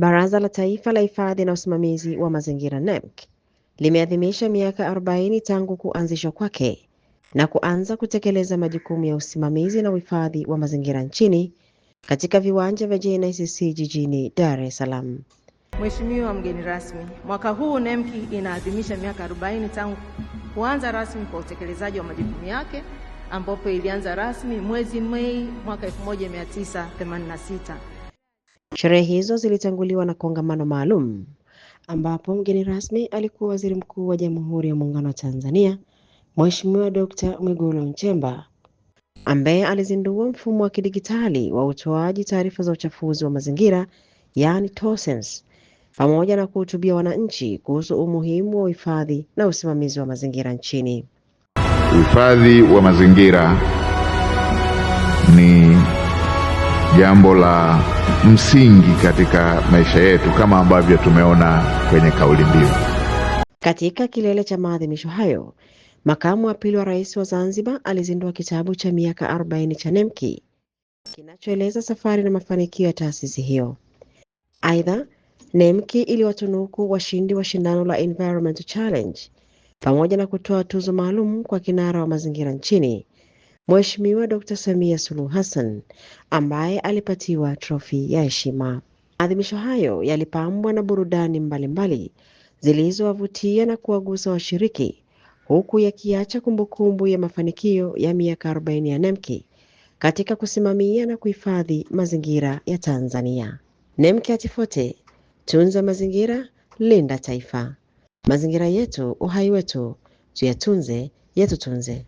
Baraza la Taifa la Hifadhi na Usimamizi wa Mazingira NEMC limeadhimisha miaka 40 tangu kuanzishwa kwake na kuanza kutekeleza majukumu ya usimamizi na uhifadhi wa mazingira nchini katika viwanja vya JNICC jijini Dar es Salaam. Mheshimiwa mgeni rasmi, mwaka huu NEMC inaadhimisha miaka 40 tangu kuanza rasmi kwa utekelezaji wa majukumu yake, ambapo ilianza rasmi mwezi Mei mwaka 1986. Sherehe hizo zilitanguliwa na kongamano maalum ambapo mgeni rasmi alikuwa Waziri Mkuu wa Jamhuri ya Muungano wa Tanzania, Mheshimiwa Dr. Mwigulu Nchemba, ambaye alizindua mfumo wa kidigitali wa utoaji taarifa za uchafuzi wa mazingira, yaani TOSENS, pamoja na kuhutubia wananchi kuhusu umuhimu wa uhifadhi na usimamizi wa mazingira nchini. Uhifadhi wa mazingira ni jambo la msingi katika maisha yetu kama ambavyo tumeona kwenye kauli mbiu. Katika kilele cha maadhimisho hayo, makamu wa pili wa rais wa Zanzibar alizindua kitabu cha miaka 40 cha NEMC kinachoeleza safari na mafanikio ya taasisi hiyo. Aidha, NEMC iliwatunuku washindi wa shindano la Environment Challenge pamoja na kutoa tuzo maalum kwa kinara wa mazingira nchini, Mheshimiwa Dr. Samia Suluhu Hassan ambaye alipatiwa trofi ya heshima. Maadhimisho hayo yalipambwa na burudani mbalimbali zilizowavutia na kuwagusa washiriki, huku yakiacha kumbukumbu ya mafanikio ya miaka 40 ya NEMC katika kusimamia na kuhifadhi mazingira ya Tanzania. NEMC Atifote, tunza mazingira, linda taifa. Mazingira yetu, uhai wetu, tuyatunze, yatutunze.